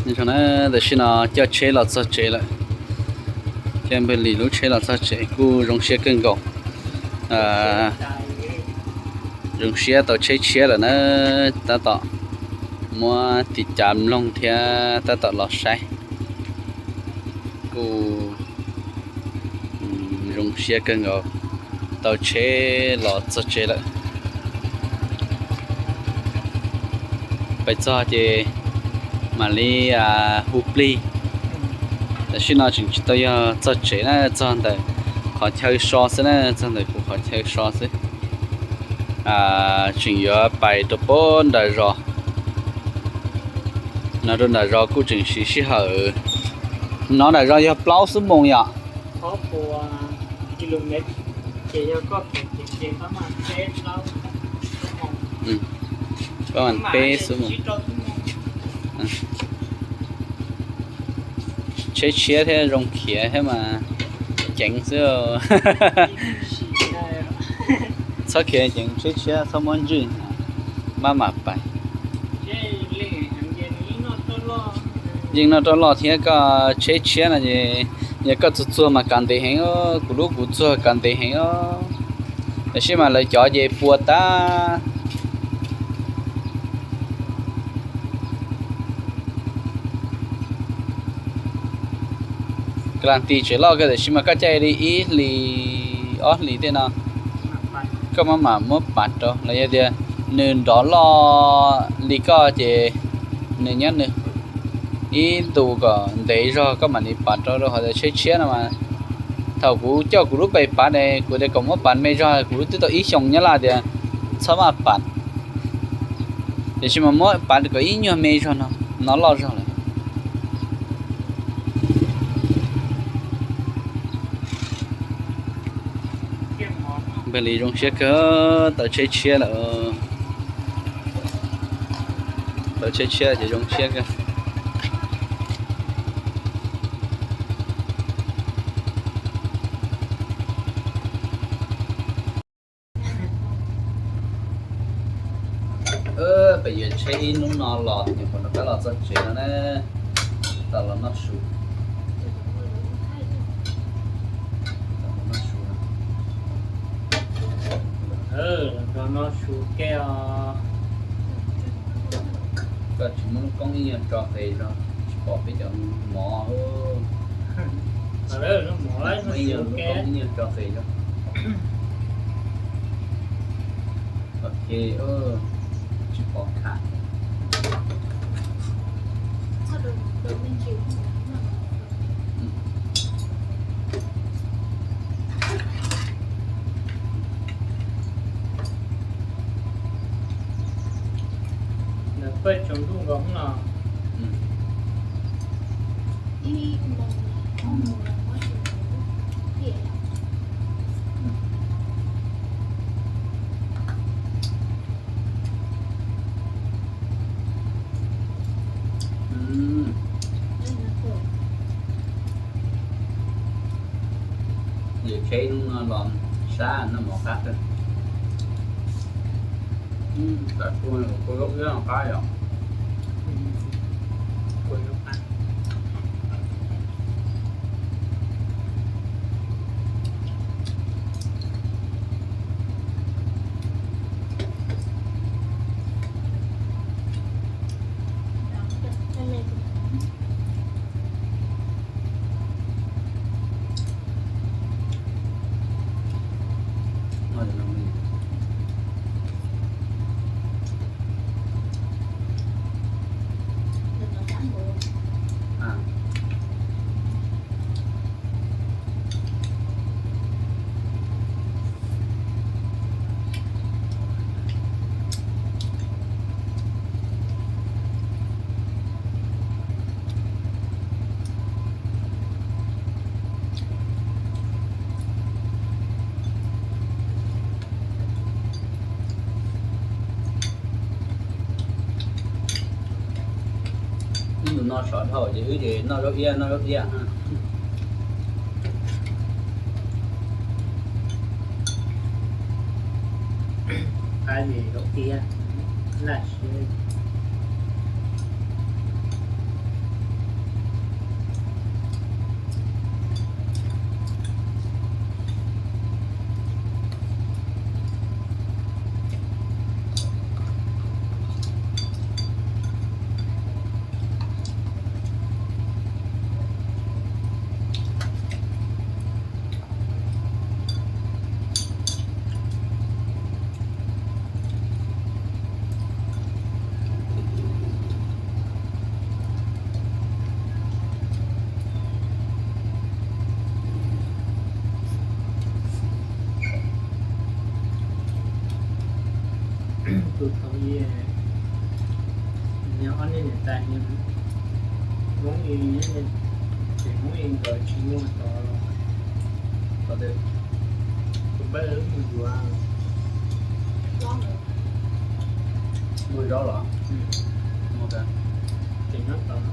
Zoo na, tam sim no coj tsheb los txog tsev lawm. Coj npawg Lis lub tsheb los txog tsev kuj zoo siab kawg nkaus. Zoo siab tau tsheb tshiab lawm na, tab tom muab tis cav mloog thiab tab tom los saib. Kuj zoo siab kawg nkaus, tau tsheb los txog tsev lawm. Pais txog ces mam li hu plig. Tam sim no tseem tsis tau yog txog tsev na, txog ntawm qhov chaw so xwb na, txog ntawm kuv qhov chaw so xwb. Tseem yuav pais rau pem nram zos. No rau nram zos kuj tseem siv sij hawm. No nram zos yog plaub xuab moos yom? Peb xuab moos. Tsheb tshiab thiab zoo khiav thiab mas ceev xwb. Txhob khiav ceev, tsheb tshiab txhob muab ntswj, maj mam pais. Yeej noj roj loj thiab, koj tsheb tshiab no es yog koj txuag txuag mas kav ntev heev, kuv lub kuv txuag kav ntev heev. Tam sim mas lawv cov ces puas tas. Ka las tis tsev loj kawg, tam sim mas koj caij li ib hlis ob hlis tej no, koj maj mam muab pav rau los yog tias nws nrov loj li koj ces nws nyob nws ib ntus kom ntev zog koj mam li pav rau. Rau qhov tias tsheb tshiab no mas thaum kuv coj kuv lub pais pav ne, kuv tias kom muab pav me zog, kuv lub twb tau ib xyoos nyob laj tias txhob maj pav. Tiam sis mas muab pav kom ib nyuag me zog no, no loj zog lawm. Npawg Lis zoo siab kawg, tau tsheb tshiab lawm. Tau tsheb tshiab ces zoo siab kawg. Peb yuav tsheb ib hnub no los nyuam qhuav rov qab los txog tsev no na. Tau los noj su. Noj su ke os. Koj tsis muab lub koob ib nyuag tso qis zog, tsis pom peb cov mov. Ib nyuag lub koob ib nyuag tso qis zog. Ok, tsis pom tham. Ntawm peb tsaus ntuj nkaus no. Yawm tsheb hnub no los sab noj mov qab kawg. Tam kuj kua zaub iab qab yom. Wb tus no sov dhau ces wb ces noj zaub iab noj zaub iab. Qab zaub iab laj siab. Tus thaum ub, nyob ob niag niam tais, Hmoob, tsis Hmoob nkawd tsis muaj tod, tus peb mus yuav. Muaj zaub los? Tseem nyob tod.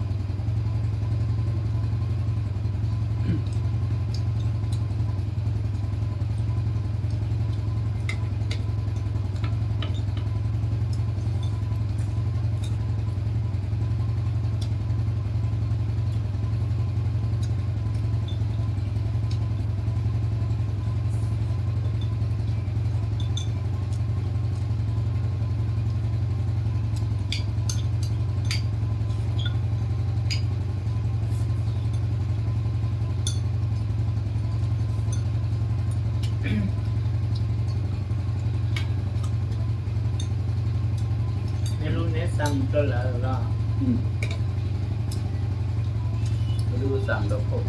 Neb lub neb xa mus rau lawv los? Lub xa mus rau phauj.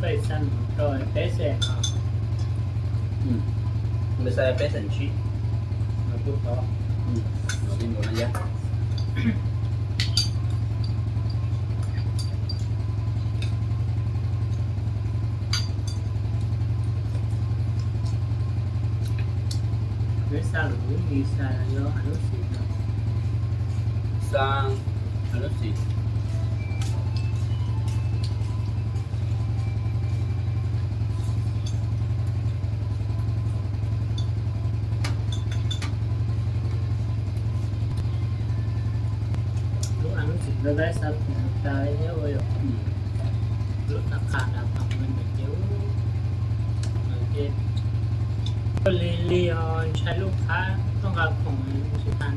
Koj xa mus rau peb xees no. Nws xa peb xees tsib. No tuaj tod. No li nkaus no yog. Neb xa lub, neb xa lub, lub xim no. Xa lub xim. Lub, lub xim no lawv xa khoom tas thiab ua, lub qhab qhab nram khoom no ces, ces lig lig os, ntshai lub qhab tuaj nqa khoom tsis tas.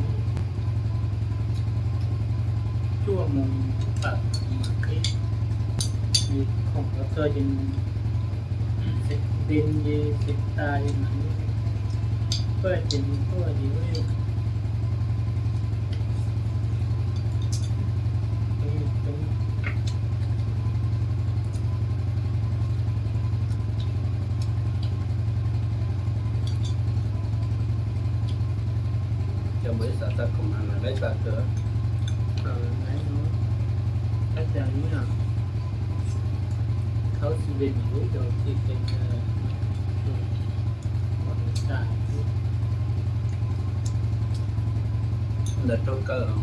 Cuaj moos tawm mas qhib, khoom los txog ces xeem nti ces xeem tas ces mas, tuaj ces mus tuaj ces ua, cov npawg ib xav xa khoom no mas laib tag kawg. Laib no, laib tas li no, khawb xwb li lub cov txiv pem ntawd raug kaw los.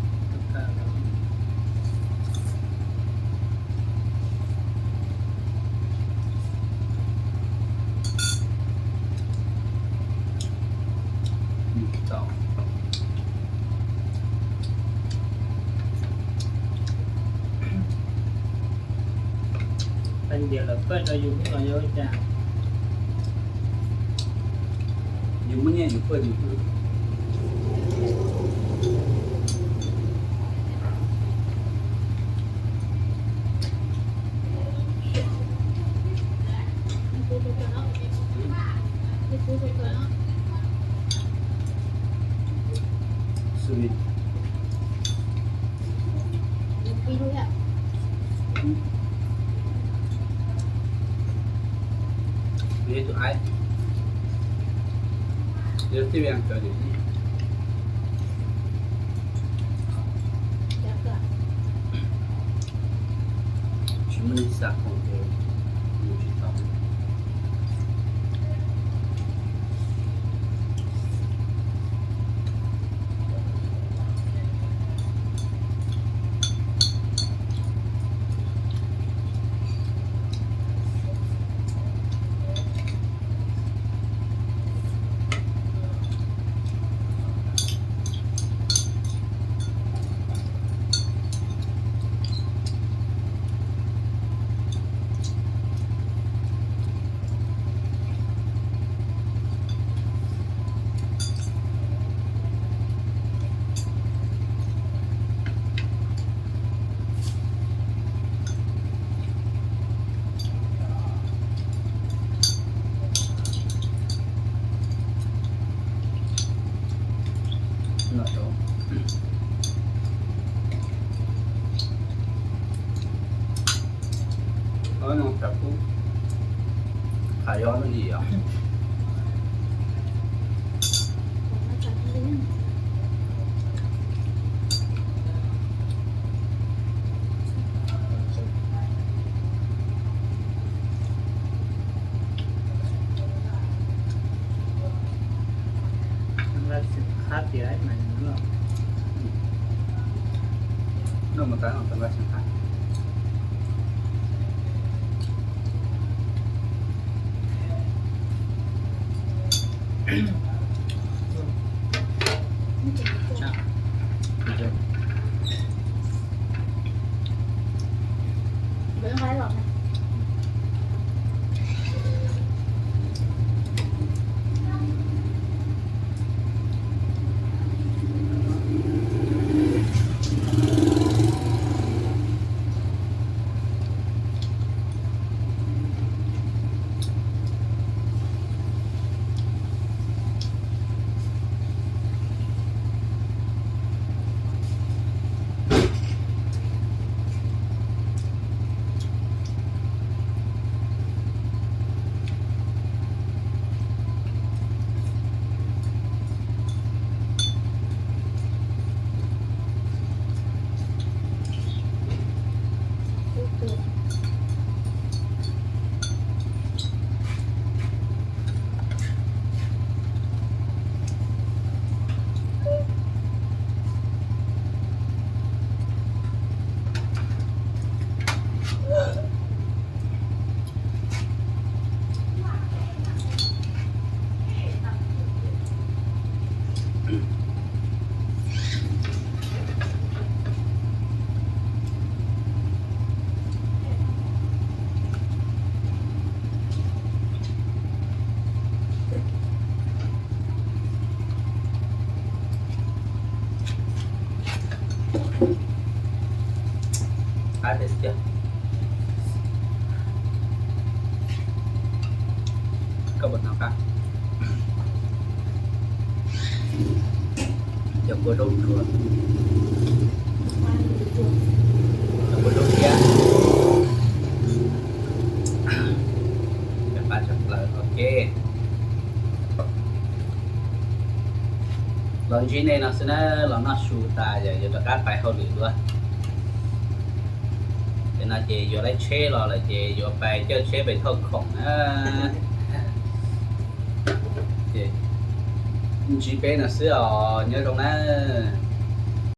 Tag ntiav lawv paj rau yus los yog ua cas? Yus muaj nyiaj yus paj yus. Xws li Yus tus aib, yog tij Vias cov yus tsis muaj ib xav khoom ces yus tsis tau. Noj tshav kub, qhov yog noj yim os. Noj mus tau noj tau nqaij xeev qab. Qab tiag tiag. Koj puas hnov qab? Cov kua zaub tsuag, cov kua zaub thiab. Cov qab tshaj plaws, ok. Los ntsib nej no xwb na, los noj su tas yog yuav rov qab pais hauj lwm dua. Ces no ces yuav lawv tsheb los lawm ces yuav pais caij tsheb pais thauj khoom na. Ntsib peb no xwb os, nyob zoo na.